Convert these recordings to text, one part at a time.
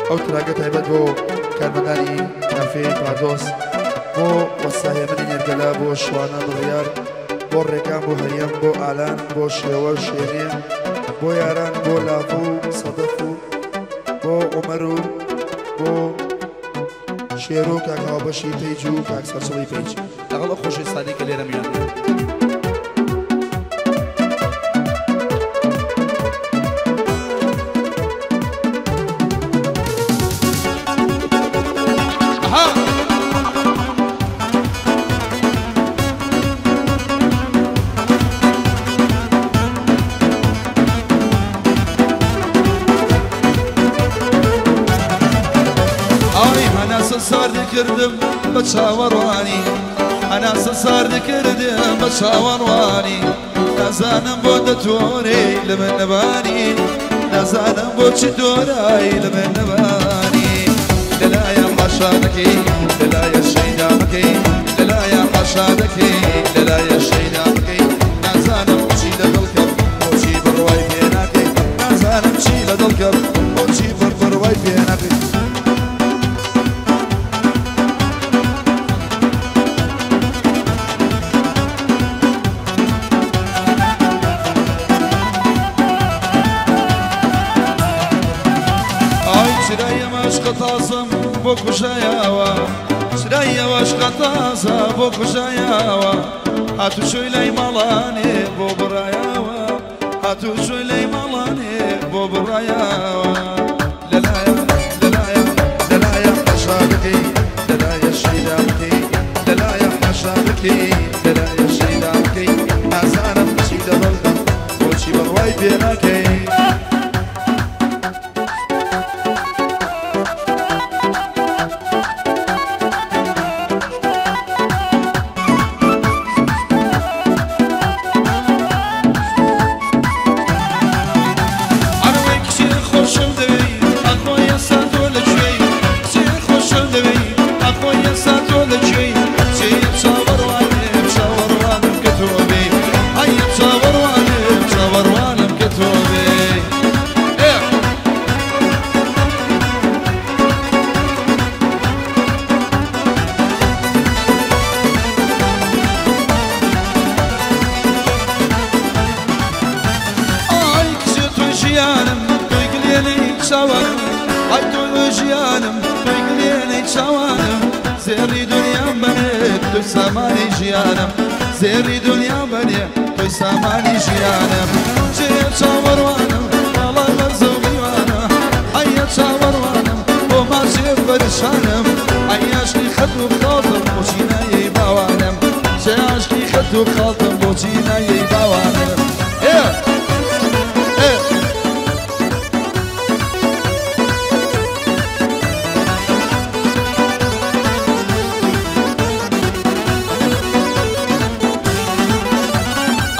ئەو track ە تایبەت بۆ کارمەندانی کافێی پاردۆس، بۆ وەستا هێمنی نێرگەلە، بۆ شوانە بڕیار، بۆ ڕێکان، بۆ هەریەم، بۆ ئالان، بۆ شێوە شێنێ، بۆ یاران، بۆ لاڤۆ و سەدەف و بۆ عومەر و بۆ شێرۆ و کاک هاوبەشی page و کاک سەرچڵی page. لەگەڵ ئەو خۆشەویستانەی کە لێرە میوانن. ئای هەناسە ساردی کردم بە چاوەڕوانی، هەناسە ساردی کردم بە چاوەڕوانی، نازانم بۆ دەتۆرێ لە من نەبانی، نازانم بۆ چی دۆرای لە من نەبانی. لەلایە حاشا دەکەی لەلایە شەیدا بکەی، لەلایە حاشا دەکەی لەلایە شەیدا بکەی، نازانم چی لە دڵکەم بۆچی بڕوای پێ ناکەی، نازانم چی لە دڵکەم بۆچی بڕوای پێ ناکەی. ئای چرای ئەمەشقە تازەم بۆ کوژایەوە، چرای ئەوەشقە تازە بۆ کوژایەوە، هاتوچۆی لای ماڵانێ بۆ بڕایەوە، هاتوچۆی لای ماڵانێ بۆ بڕایەوە. لەلایە لەلایە لەلایە حەشا دەکەی لەلایە شەیدا بکەی، لەلایە حەشا دەکەی لەلایە شەیدا بکەی، نازانم چی لە دڵکەم بۆچی بڕوای پێ ناکەی. ئەرەوەی کچێ خۆشم دەوێی ئەخۆ ئێستا تۆ لەکوێی، کچێ خۆشم دەوێی ئەخۆ ئێستا تۆ لەکوێی، چێ چاوەڕوانێ چاوەڕوانم کە تۆ بێ، ئەی چاوەڕوانێ چاوەڕوانم کە تۆ بێ. ئێ ئای کچێ تۆی ژیانم تۆی گلێنەی چاوانم، ئای تۆی ژیانم تۆی گلێنەی چاوانم، زێڕی دنیام بەنێ تۆی سامانی ژیانم، زێڕی دنیام بەنێ تۆی سامانی ژیانم. چێ چاوەڕوانم ماڵە بەرزە و میوانە، ئەیە چاوەڕوانم بۆ ماچێ بەرشانم، ئەی عاشقی خەت و خاڵتم بۆچی نایەی باوانم، چێ عاشقی خەت و خاڵتم بۆچی نایەی باوانم. ئێ ئێ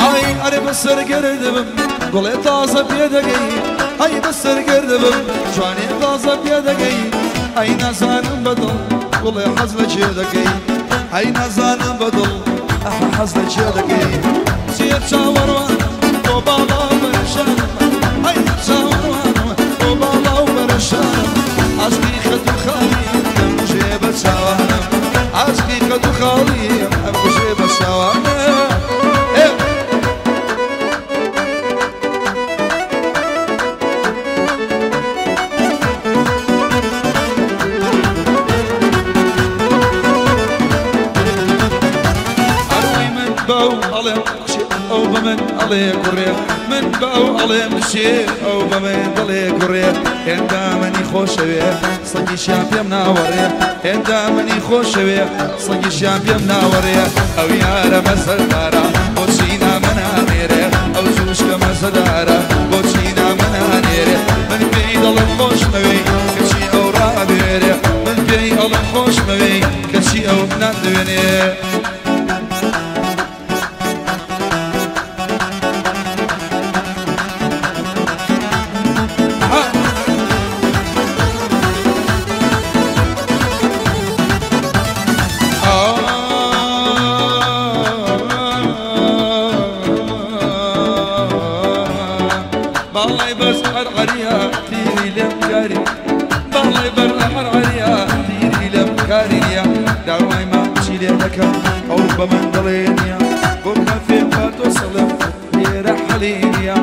ئای ئەرێ بەسەر گەردبم گوڵێ تازە پێ دەگەی، ئەی بەسەر گەردبم جوانێ تازە پێ دەگەی، ئەی نازانم بەدڵ گوڵێ حەز لە چێ دەکەی، ئەی نازانم بەدڵ حەز لە چێ دەکەی. چێ چاوەڕوانم بۆ باڵا و بەرەشانم، ئەی چاوەڕوانم بۆ باڵا و بەرەشانم، عاشقی خەت و خاڵی ئەم کوژێ بە چاوانم، عاشقی خەت و خاڵی ئەم کوژێ بە چاوانم. ئێ ئەروەی من بەو ئەڵێم کچێ ئەو بە من ئەڵێ کوڕێ، من بەو ئەڵێم کچێ ئەو بە من دڵێ کوڕێ، هێندا منی خۆشەوێ سەگیشیان پێم ناوەڕێ، هێندا منی خۆشەوێ سەگیشیان پێم ناوەڕێ. ئەو یارە مەزەدارە بۆچی نامەنانێرێ، ئەو جوشکە مەزەدارە بۆچی نامەنانێرێ، من پێی دەڵم خۆشمەوێی کەچی ئەو ڕابێرێ، من پێی ئەڵم خۆشمەوێی کەچی ئەو ناندوێنێ. عرعريا تيري لمكاري بالله بر عرعريا تيري لمكاري داوای ما چی لێ دەکەم ئەو بە من دڵێنیە بۆ کافێ پاتۆ سەڵم لێرە حەلینیە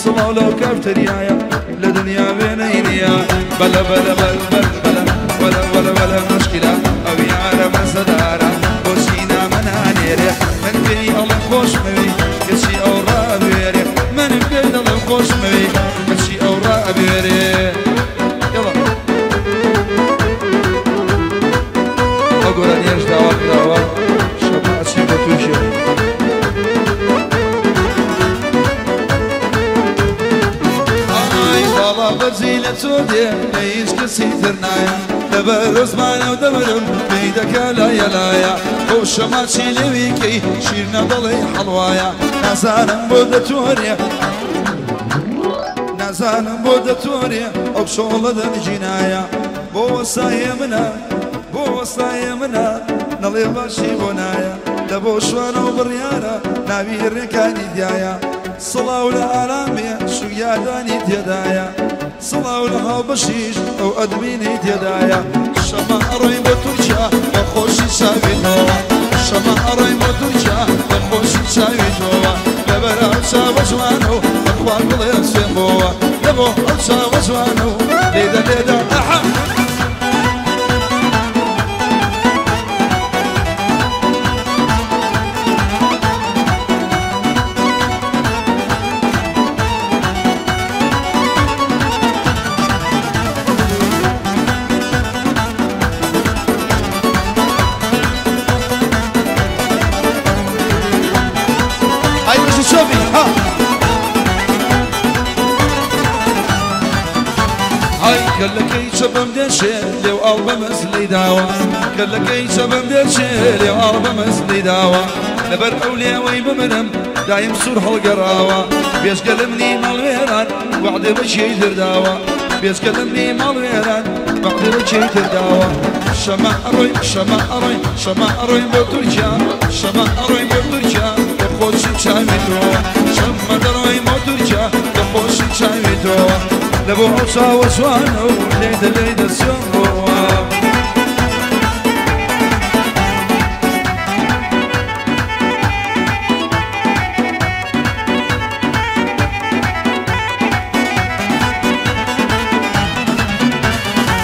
سڵاو لەو کافتریایە لە دنیا وێنەینیە بەلە بەلە بەل بەل بەلە وەلە وەلە وەلە مشکلە ئەو یارە مەزەدارە بۆچی نامەنانێرێ من پێی ئەڵێم خۆشمەوێی کەچی ئەو ڕابوێرێ من پێی دەڵێم خۆشمەوێی کەچی ئەو ڕابوێرێ یەڵا ئەو گۆرانیەش داوا کراوە شەمە ئەچین بۆ تورکیا. ئای باڵا بەرزی لە چۆ دێ لە هیچ کەسی تر نایە لەبەر ڕۆزمانە و دەمرم پێی دەکا لایە لایە بۆ شەماچی لێویکەی شیرنە دەڵێی حەڵوایە نازانم بۆ دەتۆرێ نازانم بۆ دەتۆرێ ئەو شۆڵە دەنگینایە بۆ وەسایە منە بۆ وەسایە منە نەڵێ باشی بۆ نایە لە بۆ شوانە و بڕیارە ناوی ڕێکانی دیایە سڵاو لە ئارامێ شویادانی تێدایە سڵاو لە هاوبەشیش ئەو ئەدمینەی تێدایە شەمە ئەڕۆین بۆ تورکیا بە خۆشی چاویتەوە شەمە ئەڕۆین بۆ تورکیا بە خۆشی چاویتەوە لەبەر ئەو چاوە جوانە و بەخوا گوڵێ سوێن بۆوە لە بۆ ئەو چاوە جوانە و لێدە لێدە ئەحە کەلەکەی چەبم دێشێ لێو ئاڵ بەمەزلی داوە کەلەکەی چەبم دێشێ لێو ئاڵ بەمەزلی داوە لەبەر ئەو لێوەی بمرم دایم سوور هەڵگەڕاوە بێژگە لە منی ماڵوێران وەعدێ بەکێی درداوە بێژگە لە منی ماڵوێران وەعدێ بەکێی درداوە شەمە ئەڕۆین شەمە ئەڕۆین شەمە ئەڕۆین بۆ تورکیا شەمە ئەڕۆین بۆ تورکیا بە خۆشی چاویتەوە شەمە دەڕۆین بۆ تورکیا بە خۆشی چاویتەوە لە بۆ ئەو چاوە جوانە و لێدە لێدە سوێن بۆوە.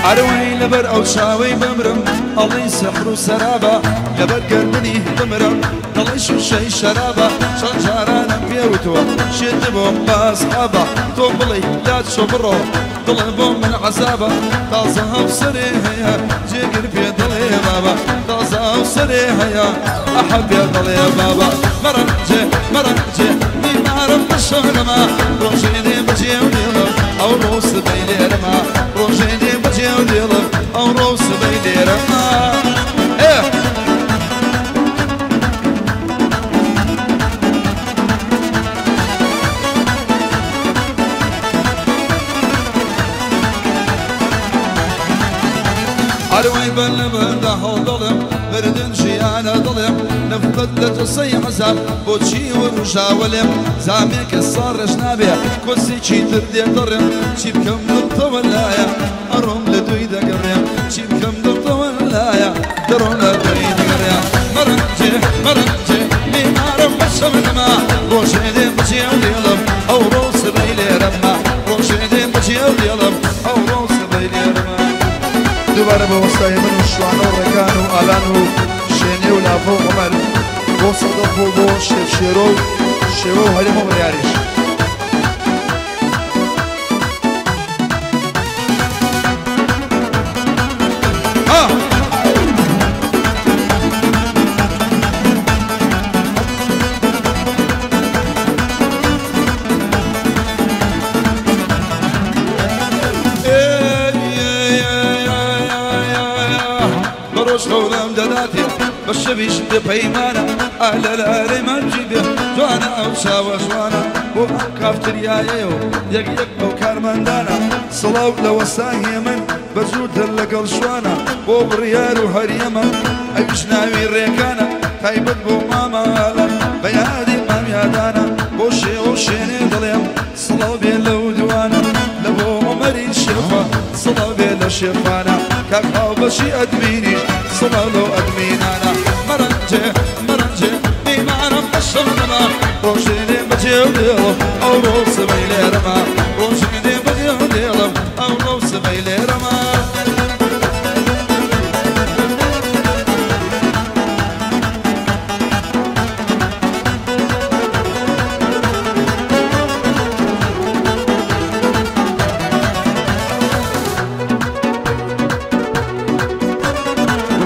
ئەرەوەی لەبەر ئەو چاوەی بمرم ئەڵێی سەحر و سەرابە لەبەر گەردنی بمرم دەڵێی شووشەی شەرابە چەند جارانم پێوتووە شێت بۆم باسحابە تۆ بڵێی لات شۆ بڕۆ دڵێ بۆ من عەزابە تازە هاوسەرێ هەیە جێگر پێ دەڵێ بابە تازە هاوسەرێ هەیە ئەحە پێ دەڵێ بابە مەڕەنجێ مەڕەنجێ بیمارم بەشەرمە ڕۆژێ دێ بەجێ و دێڵم ئەو ڕۆ سبەی لێرەمە ڕۆژێ دێ بەجێ و دێڵم ئەو ڕۆ سبەی لێرەمە. ئەروەی بەر لە بەردا هەڵدەڵێم مردن ژیانە دڵێم نەفرەت لە جەسەی عەزاب بۆچی وروژاوە لێم زامێکە ساڕێژ نابێ کۆسێکی تر دێ دەڕێم چی بکەم دڵتەوە لایە ئەڕۆم لە دووی دەگەڕێم چی بکەم دڵتەوە لایە دەڕۆم لە دووی دەگەڕێم مەڕەنجێ مەڕەنجێ بیمارم بە شەمنەما ڕۆژێ دێ بەجێ و دێڵم ئەو ڕۆ سبەی لێرەمە ڕۆژێ دێ بەجێ و دێڵم ئەو ڕۆ سبەی لێرەمە. دووبارە بە وەستای من و شوانە و ڕێکان و ئالان و شێنێ و لاڤە و عومەر بۆ سەدەف و بۆ شێفشێرۆ و شێوە و هەرێم و بڕیاریش. خەونم دەداتێ بە شەویش دێ پەیمانە ئالە لارەی مەنجی بێ جوانە ئەو چاوە جوانە بۆ ئەو کافتریایەیە و یەک یەک ئەو کارمەندانە سڵاو لە وەساهی من بە زووتر لەگەڵ شوانە بۆ بڕیار و هەریەمە ئەویش ناوی ڕێکانە تایبەت بۆ ماماڵە بە یادی مامیادانە بۆ شێوە و شێنێ دەڵێم سڵاو بێ لەو دوانە. شێفانە کاک هاوبەشی ئەدمینیش سڵاو لەو ئەدمینانە مەرەنجێ مەرەنجێ بیمارم بەشەم نەما ڕۆژێ لێ بەجێ دێڵم ئەو ڕۆ سبەی لێرەما ڕۆژێ لێ بەجێ دێڵم ئەو ڕۆ سبەی لێرەما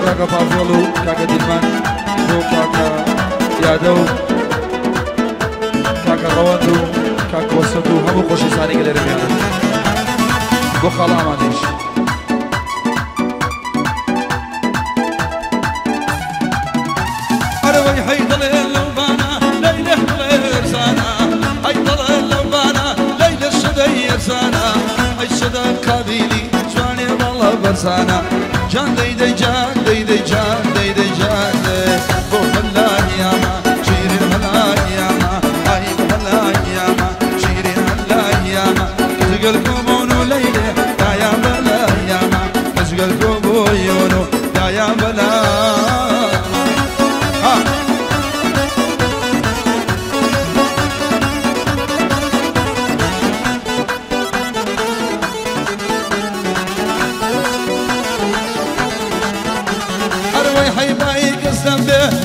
کاکە پاڤێڵ و کاکە دیلمان بۆ کاکە یادە و کاکە ڕەوەند و کاکە وەسەت و هەموو خۆشەویستانی کە لێرە میانن بۆ خاڵە ئامانجیش. ئەرەوەی هەی دڵێ لەوبانە لەیلێ دڵێ ئەرزانە هەی دڵێ لەوبانە لەیلێ شەدەی ئەرزانە هەی شەدە قابیلی جوانێ بەڵە بەرزانە جان دەی دەی جان دەی دەی جان دەی دەی جان دەی بۆ هەلایامە شیرین هەلایامە ئای بۆ هەلایامە شیرین هەلایامە کچگەل کۆبوون و لەیلێ دایان بەلایامە کچگەل کۆبوون و دایان بەلا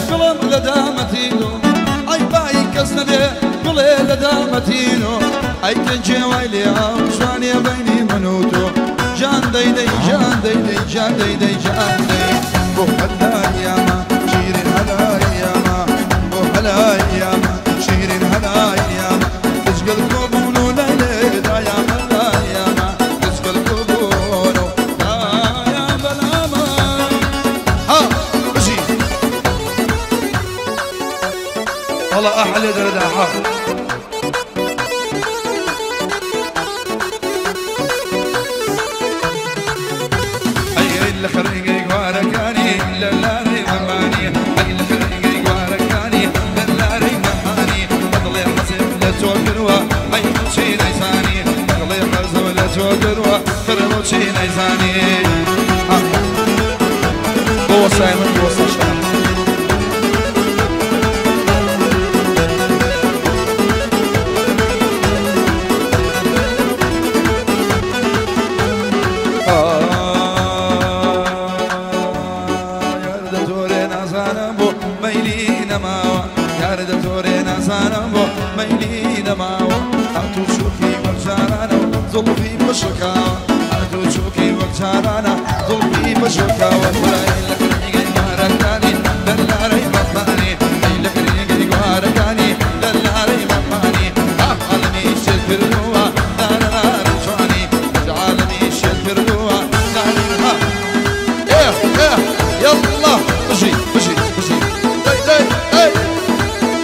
گوڵم لە دامەتینۆ ئەی بای کەس نەبێ گوڵێ لە دامەتینۆ ئەی کە جێوای لێ ئاو جوانێ بەینی من و تۆ جان دەی دەی جان دەی دەی جان دەی دەی جان دەی بۆ هەلایامە شیرین هەلایامە بۆ هەلایامە شیرین هەلایامە کچگەل کۆبوون و لەیلێ دایان بەلایامە کچگەل کۆبوون و دایان بەلامە. ها بژی والله أحلى درد أحا أي الخريق واركاني لا لا ريماني أي الخريق واركاني لا لا ريماني أضلي حزب لا توكروا أي شي نيساني أضلي حزب لا توكروا فرمو شي نيساني. بۆ وەسای من بۆ وەسا شەرم. زڵفی بەشۆکاوە هاتوو چووکی وەک جارانە زڵفی بەشۆکاوە خورای لە کرنیگەی گوارەکانی دەلارەی مەمانی ئەی لە کرنیگەی گوارەکانی دەلارەی مەمانی عالەمی شێت کردووە دارەنارە جوانی عالەمی شێت کردووە دارەها. ئێ ئێ یەڵڵا بژی بژی بژی دەی دەی دەی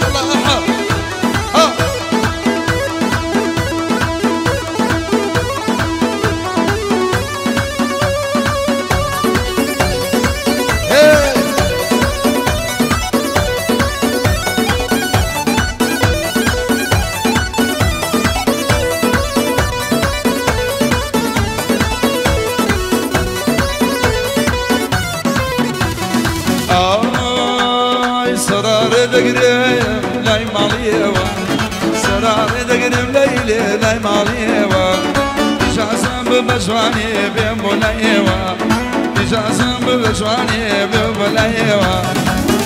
یەڵڵا ئەحا ها. ئای سەرارێ دەگرم لای ماڵیەوە سەرارێ دەگرم لەیلێ لای ماڵیەوە ئیجازەم ببە جوانێ بێم بۆ لای ئێوە ئیجازەم ببە جوانێ بێم بۆ لای ئێوە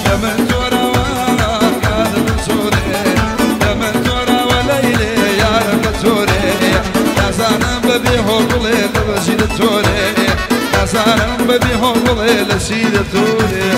لە من تۆرەوە کاتە بچۆرێ لە من تۆرەوە لەیلێ یارم بەچۆرێ نازانم بەبێ هۆگوڵێ لە بەژی دەچۆرێ نازانم بەبێ هۆگوڵێ لە چی دەتۆرێ.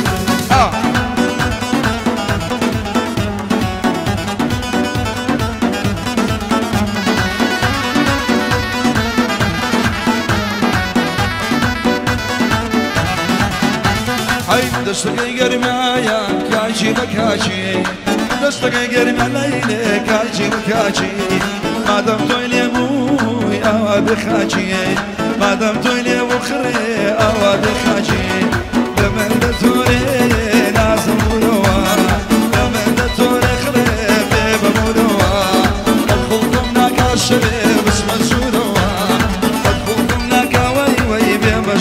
ئەی دەستەکەی گەرمایە کاچی بە کاچی دەستەکەی گەرمە لەیلێ کاچی بە کاچی مادەم تۆی لێ بووی ئاوا بخاچی مادەم تۆی لێ بوو خڕێ ئاوا بخاچی لە من دەتۆرێ نازم بوونەوە لە من دەتۆرێ خڕێ بێ بەبوونەوە خڵقم ناکا شەوێ بچمە ژوورەوە خڵقم ناکا وەی وەی بێ بە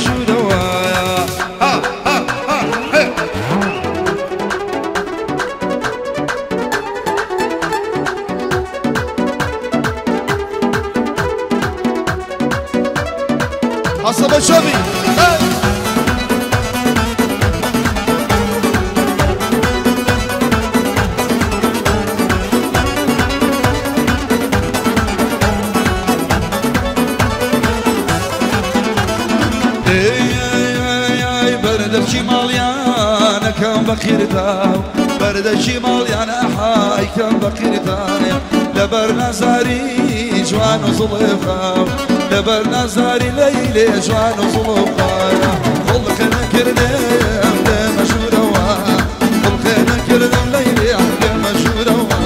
ماڵیانەکەم بەقیرتا بەردەکی ماڵیانە حایکەم بەقیرتایە لەبەر نازاری جوان و زڵفا لەبەر نازاری لەیلێ جوان و زڵفایە خڵقە نەکردم لێمە ژوورەوە خڵقە نەکردم لەیلێ لێمە ژوورەوە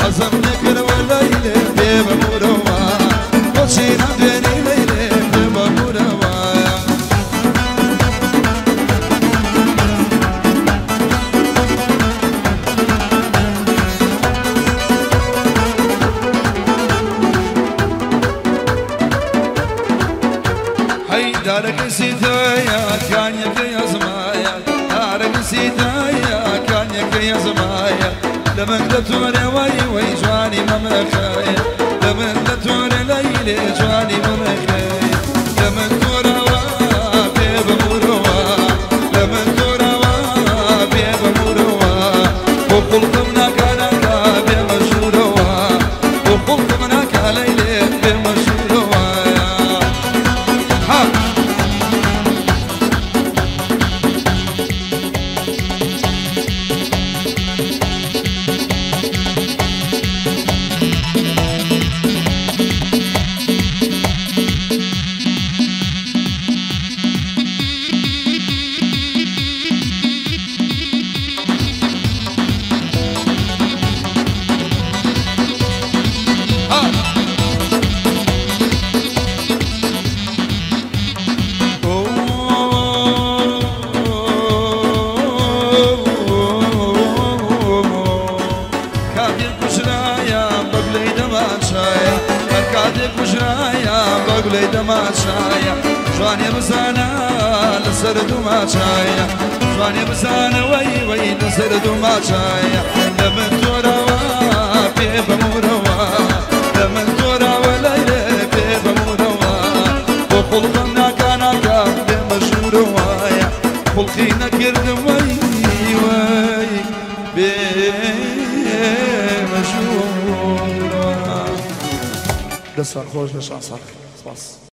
حەزم نەکردەوە لەیلێ بێ بەمورەوە بۆچی نادوێنی لەیلێ بێ بەمورەوە. دارك سيتايا كان يا زمايا دارك سيتايا كان يا زمايا لمن دتوري وي وي جواني ممخايا لمن دتوري ليلي جواني ممخايا لمن توروا بيب مروا لمن توروا بيب مروا وقلتمنا كان بيب مشوروا وقلتمنا كليلي بيب مشوروا. ها جواني بزانە لەسەر دوو ماچایە جوانێ بزانە وەی وەی لەسەر دوو ماچایە لە من تۆراوە پێ بەمورەوە لە من تۆراوە لەیلێ پێ بەمورەوە بۆ خوڵقم ناکا ناکا بێ مەژوورەوەیە خوڵقی نەکردم وەی وەی بێ مەژوورەوە. دەستان خۆش لە شان ساخ. سپاس.